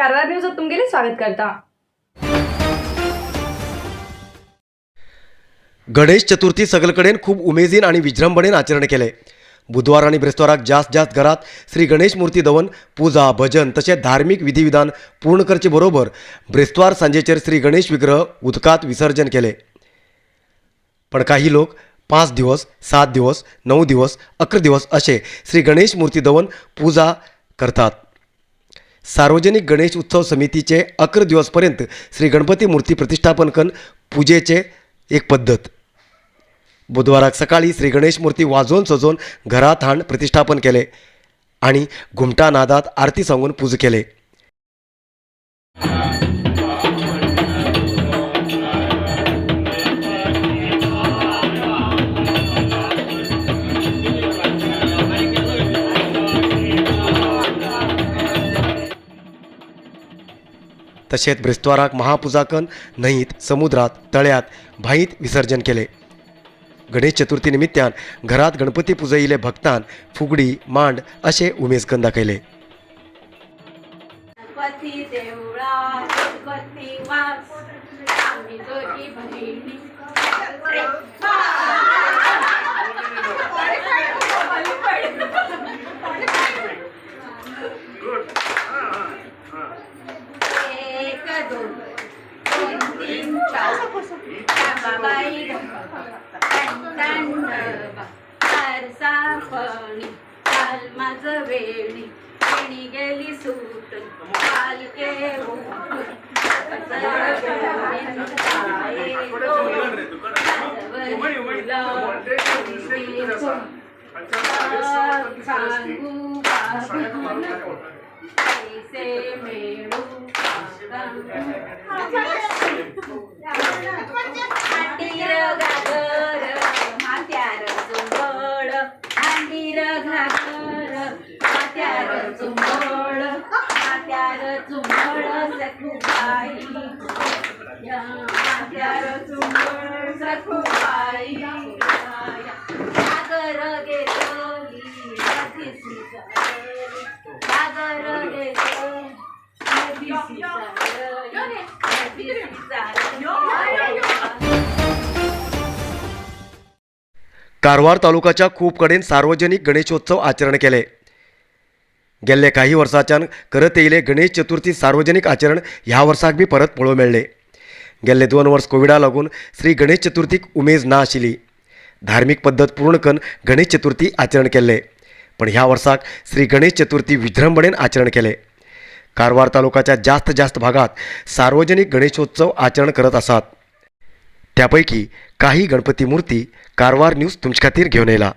कारवार न्यूजात तुमगेले स्वागत करता. गणेश चतुर्थी सगळे कडेन खूब उमेदीन आणि विजृंभणेन आचरण केले. बुधवार आणि ब्रेस्ताराक जास्त जास्त घरात श्री गणेश मूर्ती दवन पूजा भजन तशेंच धार्मिक विधिविधान पूर्ण करचे बरोबर ब्रेस्तार सांजेचेर श्री गणेश विग्रह उदकांत विसर्जन केले. पण काही लोक 5 दिवस, 7 दिवस, 9 दिवस, 11 दिवस असे श्री गणेश मूर्ती दवन पूजा करतात. सार्वजनिक गणेश उत्सव समितीचे 11 दिवसपर्यंत श्री गणपती मूर्ती प्रतिष्ठापन करून पूजेचे एक पद्धत. बुधवाराक सकाळी श्री गणेश मूर्ती वाजोवन सजोवन घरात हाण प्रतिष्ठापन केले आणि घुमटा नादात आरती सांगून पूजा केले. तशेंच ब्रेस्ताराक महापुजाकन न्हंयत, समुद्रात, तळ्यात, भाईत विसर्जन केले. गणेश चतुर्थी निमित्तान घरात गणपती पुजयिल्ले भक्तान फुगडी मांड असे उमेजकन दाखयले. गणपती देवळा गणपती वास, आम्ही दोघी बहिणी. एक दोन दोन तीन चार, बाबाई सापणी काल माझ वेणी वेणी गेली सूट काल के सांगू पैसे मिळू. हांडीर घागर माथ्यार चुंबळ, हांडीर घागर माथ्यार चुंबळ, माथ्यार चुंबळ सखुबाई, माथ्यार चुंबळ सखुबाई. घागर घेतली नदीसी चालली, घागर घेतली नदीसी चालली, नदीसी चालली. कारवार तालुकाच्या खूब कडेन सार्वजनिक गणेशोत्सव आचरण केले. गेल्ले काही वर्साच्यान करत येयले गणेश चतुर्थी सार्वजनिक आचरण ह्या वर्साक बी परत पळोवंक मेळ्ळें. गेल्ले 2 वर्स कोविडा लागून श्री गणेश चतुर्थीक उमेद ना आशिल्ली. धार्मीक पद्दत पूर्ण करून गणेश चतुर्थी आचरण केल्ले, पण ह्या वर्साक श्री गणेश चतुर्थी विजृंभणेन आचरण केले. कारवार तालुकाच्या जास्त जास्त भागात सार्वजनिक गणेशोत्सव आचरण करत आसात. त्यापैकी काही गणपती मूर्ती कारवार न्यूज तुमचे खातीर घेवन येयला.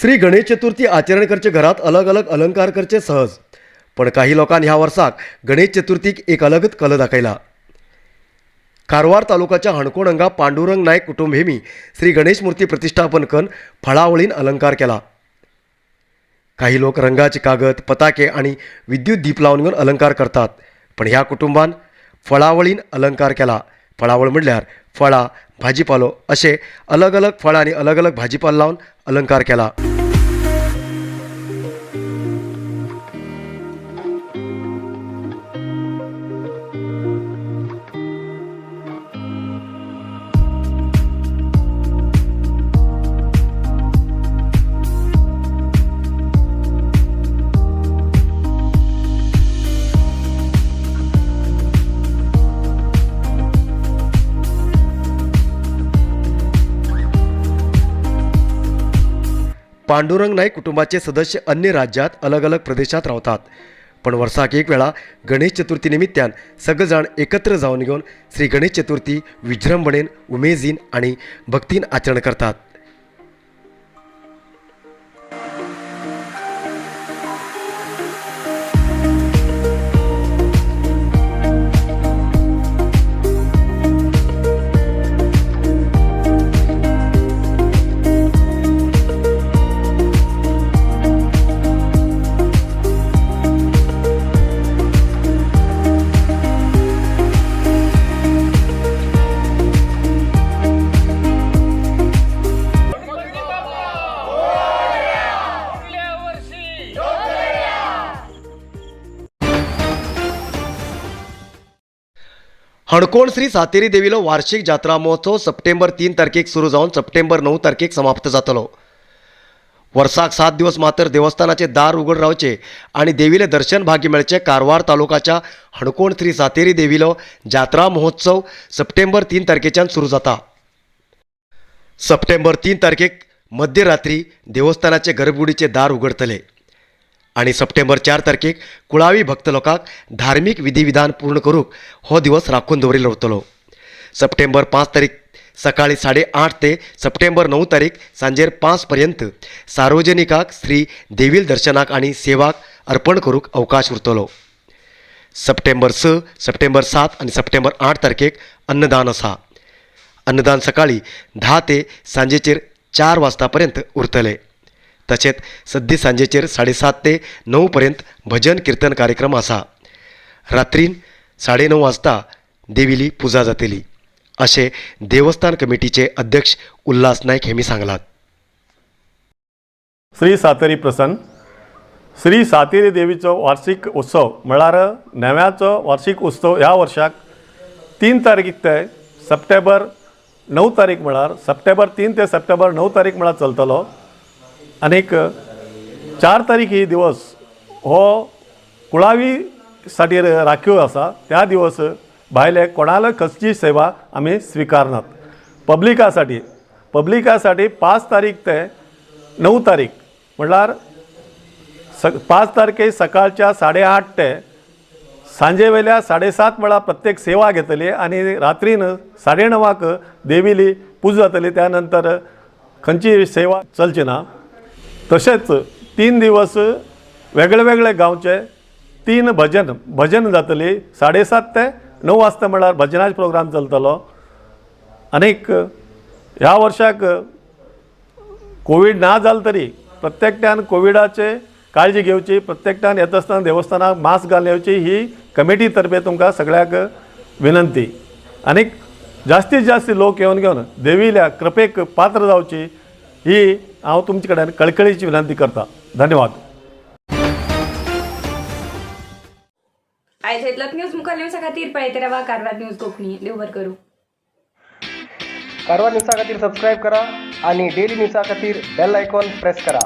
श्री गणेश चतुर्थी आचरण करचे घरात अलग अलग अलंकार करचे सहज, पण काही लोकांनी ह्या वर्साक गणेश चतुर्थीक एक अलगच कल दाखयला. कारवार तालुकाच्या हणकोण हांगा पांडुरंग नायक कुटुंबेमी श्री गणेश मूर्ती प्रतिष्ठापन करून फळावळीन अलंकार केला. काही लोक रंगाचे कागद, पताके आणि विद्युत दीप लावन घेवन अलंकार करतात, पण ह्या कुटुंबान फळावळीन अलंकार केला. फळावळ म्हणल्यार फळां, भाजीपालो असे अलग अलग फळां आनी अलग अलग भाजीपालो लावन अलंकार केला. पांडुरंग नाईक कुटुंबाचे सदस्य अन्य राज्यात अलग अलग प्रदेशात रावतात, पण वर्साक एक वेळा गणेश चतुर्थी निमित्तान सगळे जाण एकत्र जावन घेवन श्री गणेश चतुर्थी विजृंभणेन, उमेदीन आनी भक्तीन आचरण करतात. हणकोण श्री सातेरी देवीलो वार्षिक जात्रा महोत्सव सप्टेंबर 3 तारखेक सुरू जावन सप्टेंबर 9 तारखेक समाप्त जातलो. वर्साक 7 दिवस मात्र देवस्थानाचे दार उघड रावचे आणि देवीले दर्शन भाग्य मेळचे कारवार तालुकाच्या हणकोण श्री सातेरी देवीलो जात्रा महोत्सव सप्टेंबर 3 तारखेच्यान सुरू जाता. सप्टेंबर 3 तारखेक मध्यरात्री देवस्थानाचे गर्भगुडीचे दार उघडतले आणि सप्टेंबर 4 तारखेक कुळावी भक्त लोकांक धार्मिक विधिविधान पूर्ण करूंक हो दिवस राखून दवरिल्लो उरतलो. सप्टेंबर 5 तारीख सकाळी 8:30 ते सप्टेंबर 9 तारीख सांजेर 5 पर्यंत सार्वजनिकाक श्री देवील दर्शनाक आनी सेवाक अर्पण करूंक अवकाश उरतलो. सप्टेंबर 6, सप्टेंबर 7 आनी सप्टेंबर 8 तारखेक अन्नदान आसा. अन्नदान सकाळी 10 ते सांजेचेर 4 वाजता पर्यंत उरतले. तशेंच सद्दी सांजेचेर 7:30 ते 9 पर्यंत भजन कीर्तन कार्यक्रम आसा. रात्रीन 9:30 वाजता देवीली पुजा जातली अशें देवस्थान कमिटीचे अध्यक्ष उल्हास नायक हेमी सांगलात. श्री सातेरी प्रसन्न. श्री सातेरी देवीचो वार्षिक उत्सव म्हळ्यार नेव्याचो वार्षिक उत्सव ह्या वर्षाक 3 तारखेक ते सप्टेंबर 9 तारीख म्हळ्यार सप्टेंबर 3 ते सप्टेंबर 9 तारीख म्हळ्यार चलतलो. आनीक 4 तारीख ही दिवस हो कुळावी साठी राखीव आसा. त्या दिवस भायले कोणाला कसली सेवा आमी स्विकारनात. पब्लिकासाठी 5 तारीख ते 9 तारीख म्हळ्यार 5 तारखे सकाळच्या 8:30 ते सांजे वेल्या 7:30 म्हळ्यार प्रत्येक सेवा घेतली आनी रात्रीन 9:30 देवीली पुजा जातली. त्या नंतर खंयची सेवा चलची ना. तशेंच 3 दिवस वेगळे वेगळे गांवचे 3 भजन जातली. 7:30 ते 9 वाजता म्हळ्यार भजनाचे प्रोग्राम चलतलो. आनीक ह्या वर्षाक कोवीड ना जाल तरी प्रत्येकट्यान कोविडाचे काळजी घेवची, प्रत्येकट्यान येता आसतना देवस्थानाक मास्क घालून येवची ही कमिटी तर्फे तुमकां सगळ्यांक विनंती. आनीक जास्तीत जास्त लोक येवन घेवन देवील्या कृपेक पात्र जावची ही हांव तुमचे कडेन कळकळीची विनंती करता. धन्यवाद. आयज इतलोच न्यूज मुखार न्यूजा खातीर पळयत रावा कारवार न्यूज कोंकणी. देव बरें करूं. कारवार न्यूजा खातीर सबस्क्रायब करा आणि डेली न्यूजा खातीर बेल आयकॉन प्रेस करा.